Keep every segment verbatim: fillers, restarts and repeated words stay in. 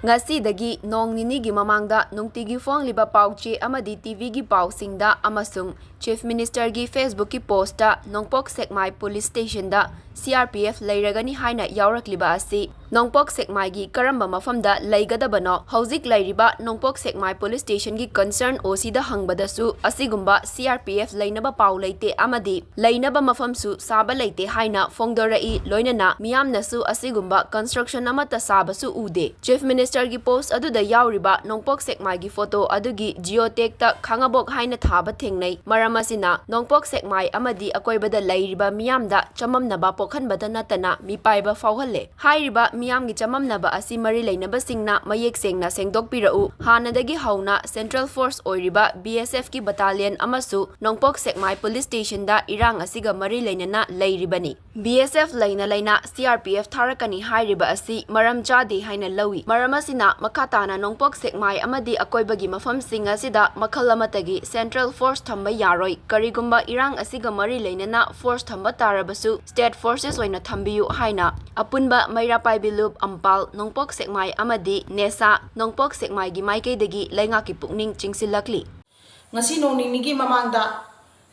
ꯉꯁꯤꯗꯒꯤ ꯅꯣꯡ ꯅꯤꯅꯤꯒꯤ ꯃꯃꯥꯡꯗ ꯅꯨꯡꯇꯤꯒꯤ ꯐꯣꯡꯂꯤꯕ ꯄꯥꯎ ꯆꯦ ꯑꯃꯗꯤ ꯇꯤꯚꯤꯒꯤ ꯄꯥꯎꯁꯤꯡꯗ ꯑꯃꯁꯨꯡ Chief Ministerꯒꯤ Facebookꯀꯤ postꯇ ꯅꯣꯡꯄꯣꯛ ꯁꯦꯛꯃꯥꯏ Police Stationꯗ C R P F ꯂꯩꯔꯒꯅꯤ ꯍꯥꯏꯅ ꯌꯥꯎꯔꯛꯂꯤꯕ ꯑꯁꯤ ꯅꯣꯡꯄꯣꯛ ꯁꯦꯛꯃꯥꯏꯒꯤ ꯀꯔꯝꯕ ꯃꯐꯝꯗ ꯂꯩꯒꯗꯕꯅꯣ? ꯍꯧꯖꯤꯛ ꯂꯩꯔꯤꯕ ꯅꯣꯡꯄꯣꯛ ꯁꯦꯛꯃꯥꯏ Police Stationꯒꯤ concern OCꯗ ꯍꯪꯕꯗꯁꯨ ꯑꯁꯤꯒꯨꯝꯕ C R P F ꯂꯩꯅꯕ ꯄꯥꯎ ꯂꯩꯇꯦ ꯑꯃꯗꯤ ꯂꯩꯅꯕ ꯃꯐꯝꯁꯨ ꯁꯥꯕ ꯂꯩꯇꯦ ꯍꯥꯏꯅ ꯐꯣꯡꯗꯣꯔꯛꯏ꯫ ꯂꯣꯏꯅꯅ ꯃꯤꯌꯥꯝꯅꯁꯨ ꯑꯁꯤꯒꯨꯝꯕ construction ꯑꯃꯠꯇ ꯁꯥꯕꯁꯨ ꯎꯗꯦ꯫ Chief Ministerꯒꯤ post ꯑꯗꯨꯗ ꯌꯥꯎꯔꯤꯕ ꯅꯣꯡꯄꯣꯛ ꯁꯦꯛꯃꯥꯏꯒꯤ photo ꯑꯗꯨꯒꯤ geotagꯇ ꯈꯥꯉꯕꯣꯛ ꯍꯥꯏꯅ ꯊꯥꯕ ꯊꯦꯡꯅꯩ꯫ ꯃꯔꯝ ꯑꯁꯤꯅ ꯅꯣꯡꯄꯣꯛ ꯁꯦꯛꯃꯥꯏ ꯑꯃꯗꯤ ꯑꯀꯣꯏꯕꯗ ꯂꯩꯔꯤꯕ ꯃꯤꯌꯥꯝꯗ ꯆꯃꯝꯅꯕ ꯄꯣꯛꯍꯟꯕꯇ ꯅꯠꯇꯅ ꯃꯤꯄꯥꯏꯕ ꯐꯥꯎꯍꯜꯂꯦ꯫ ꯍꯥꯏꯔꯤꯕ ꯃꯤꯌꯥꯝꯒꯤ ꯆꯃꯝꯅꯕ ꯑꯁꯤ ꯃꯔꯤ ꯂꯩꯅꯕꯁꯤꯡꯅ ꯃꯌꯦꯛ ꯁꯦꯡꯅ ꯁꯦꯡꯗꯣꯛꯄꯤꯔꯛꯎ꯫ ꯍꯥꯟꯅꯗꯒꯤ ꯍꯧꯅ central force ꯑꯣꯏꯔꯤꯕ BSFꯀꯤ battalion ꯑꯃꯁꯨ ꯅꯣꯡꯄꯣꯛ ꯁꯦꯛꯃꯥꯏ Police Stationꯗ ꯏꯔꯥꯡ ꯑꯁꯤꯒ ꯃꯔꯤ ꯂꯩꯅꯅ ꯂꯩꯔꯤꯕꯅꯤ꯫ BSF ꯂꯩꯅ ꯂꯩꯅ CRPF ꯊꯥꯔꯛꯀꯅꯤ ꯍꯥꯏꯔꯤꯕ ꯑꯁꯤ ꯃꯔꯝ ꯆꯥꯗꯦ ꯍꯥꯏꯅ ꯂꯧꯏ꯫ ꯃꯔꯝ ꯑꯁꯤꯅ ꯃꯈꯥ ꯇꯥꯅ ꯅꯣꯡꯄꯣꯛ ꯁꯦꯛꯃꯥꯏ ꯑꯃꯗꯤ ꯑꯀꯣꯏꯕꯒꯤ ꯃꯐꯝꯁꯤꯡ ꯑꯁꯤꯗ ꯃꯈꯜ ꯑꯃꯠꯇꯒꯤ central force ꯊꯝꯕ ꯌꯥꯔꯣꯏ꯫ ꯀꯔꯤꯒꯨꯝꯕ ꯏꯔꯥꯡ ꯑꯁꯤꯒ ꯃꯔꯤ ꯂꯩꯅꯅ force ꯊꯝꯕ ꯇꯥꯔꯕꯁꯨ state forces ꯑꯣꯏꯅ ꯊꯝꯕꯤꯌꯨ ꯍꯥꯏꯅ ꯑꯄꯨꯟꯕ ꯃꯩꯔꯥ ꯄꯥꯏꯕꯤ ꯂꯨꯞ ꯑꯝꯄꯥꯜ ꯅꯣꯡꯄꯣꯛ ꯁꯦꯛꯃꯥꯏ ꯑꯃꯗꯤ ꯅꯦꯁꯥ ꯅꯣꯡꯄꯣꯛ ꯁꯦꯛꯃꯥꯏꯒꯤ ꯃꯥꯏꯀꯩꯗꯒꯤ ꯂꯩꯉꯥꯛꯀꯤ ꯄꯨꯛꯅꯤꯡ ꯆꯤꯡꯁꯤꯜꯂꯛꯂꯤ꯫ ꯉꯁꯤ ꯅꯣꯡ ꯅꯤꯅꯤꯒꯤ ꯃꯃꯥꯡꯗ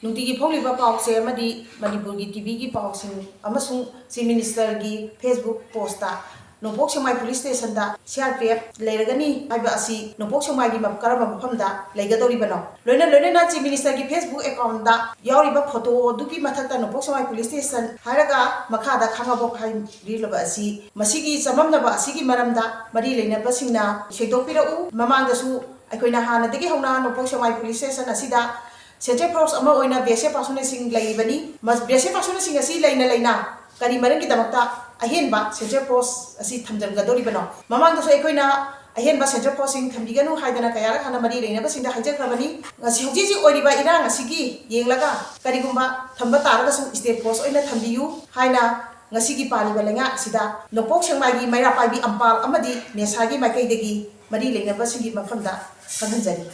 ꯅꯨꯡꯇꯤꯒꯤ ꯐꯣꯡꯂꯤꯕ ꯄꯥꯎꯁꯦ ꯑꯃꯗꯤ ꯃꯅꯤꯄꯨꯔꯒꯤ TVꯒꯤ ꯄꯥꯎꯁꯤꯡ ꯑꯃꯁꯨꯡ Chief Ministerꯒꯤ Facebook postꯇ ꯅꯣꯡꯄꯣꯛ ꯁꯦꯛꯃꯥꯏ Police Stationꯗ CRPF ꯂꯩꯔꯒꯅꯤ ꯍꯥꯏꯕ ꯑꯁꯤ ꯅꯣꯡꯄꯣꯛ ꯁꯦꯛꯃꯥꯏꯒꯤ ꯃꯞ-, ꯀꯔꯝꯕ ꯃꯐꯝꯗ ꯂꯩꯒꯗꯧꯔꯤꯕꯅꯣ? ꯂꯣꯏꯅ ꯂꯣꯏꯅꯅ Chief Ministerꯒꯤ Facebook accountꯇ ꯌꯥꯎꯔꯤꯕ photo ꯑꯗꯨꯒꯤ ꯃꯊꯛꯇ ꯅꯣꯡꯄꯣꯛ ꯁꯦꯛꯃꯥꯏ Police Station ꯍꯥꯏꯔꯒ ꯃꯈꯥꯗ ꯈꯥꯉꯕꯣꯛ ꯍꯥꯏꯔꯤꯕ ꯑꯁꯤ, ꯃꯁꯤꯒꯤ ꯆꯃꯝꯅꯕ ꯑꯁꯤꯒꯤ ꯃꯔꯝꯗ ꯃꯔꯤ ꯂꯩꯅꯕꯁꯤꯡꯅ ꯁꯦꯡꯗꯣꯛꯄꯤꯔꯛꯎ꯫ ꯃꯃꯥꯡꯗꯁꯨ ꯑꯩꯈꯣꯏꯅ ꯍꯥꯟꯅꯗꯒꯤ ꯍꯧꯅ ꯅꯣꯡꯄꯣꯛ ꯁꯦꯛꯃꯥꯏ Police Station ꯑꯁꯤꯗ central force ꯑꯃ ꯑꯣꯏꯅ BSF personnelꯁꯤꯡ ꯂꯩꯔꯤꯕꯅꯤ꯫ ꯃ-, BSF personnelꯁꯤꯡ ꯑꯁꯤ ꯂꯩꯅ ꯂꯩꯅ ꯀꯔꯤ ꯃꯔꯝꯒꯤꯗꯃꯛꯇ ꯑꯍꯦꯟꯕ central force ꯑꯁꯤ ꯊꯝꯖꯤꯟꯒꯗꯧꯔꯤꯕꯅꯣ? ꯃꯃꯥꯡꯗꯁꯨ ꯑꯩꯈꯣꯏꯅ ꯑꯍꯦꯟꯕ central forceꯁꯤꯡ ꯊꯝꯕꯤꯒꯅꯨ ꯍꯥꯏꯗꯅ ꯀꯌꯥꯔꯛ ꯍꯥꯟꯅ ꯃꯔꯤ ꯂꯩꯅꯕꯁꯤꯡꯗ ꯍꯥꯏꯖꯈ꯭ꯔꯕꯅꯤ꯫ ꯉꯁꯤ ꯍꯧꯖꯤꯛ ꯍꯧꯖꯤꯛ ꯑꯣꯏꯔꯤꯕ ꯏꯔꯥꯡ ꯑꯁꯤꯒꯤ ꯌꯦꯡꯂꯒ ꯀꯔꯤꯒꯨꯝꯕ ꯊꯝꯕ ꯇꯥꯔꯒꯁꯨ state force ꯑꯣꯏꯅ ꯊꯝꯕꯤꯌꯨ ꯍꯥꯏꯅ ꯉꯁꯤꯒꯤ ꯄꯥꯜꯂꯤꯕ ꯂꯩꯉꯥꯛ ꯑꯁꯤꯗ ꯅꯣꯡꯄꯣꯛ ꯁꯦꯛꯃꯥꯏꯒꯤ ꯃꯩꯔꯥ ꯄꯥꯏꯕꯤ ꯑꯝꯄꯥꯜ ꯑꯃꯗꯤ ꯅꯦꯁꯥꯒꯤ ꯃꯥꯏꯀꯩꯗꯒꯤ ꯃꯔꯤ ꯂꯩꯅꯕꯁꯤꯡꯒꯤ ꯃꯐꯝꯗ ꯈꯪꯍꯟꯖꯔꯤ꯫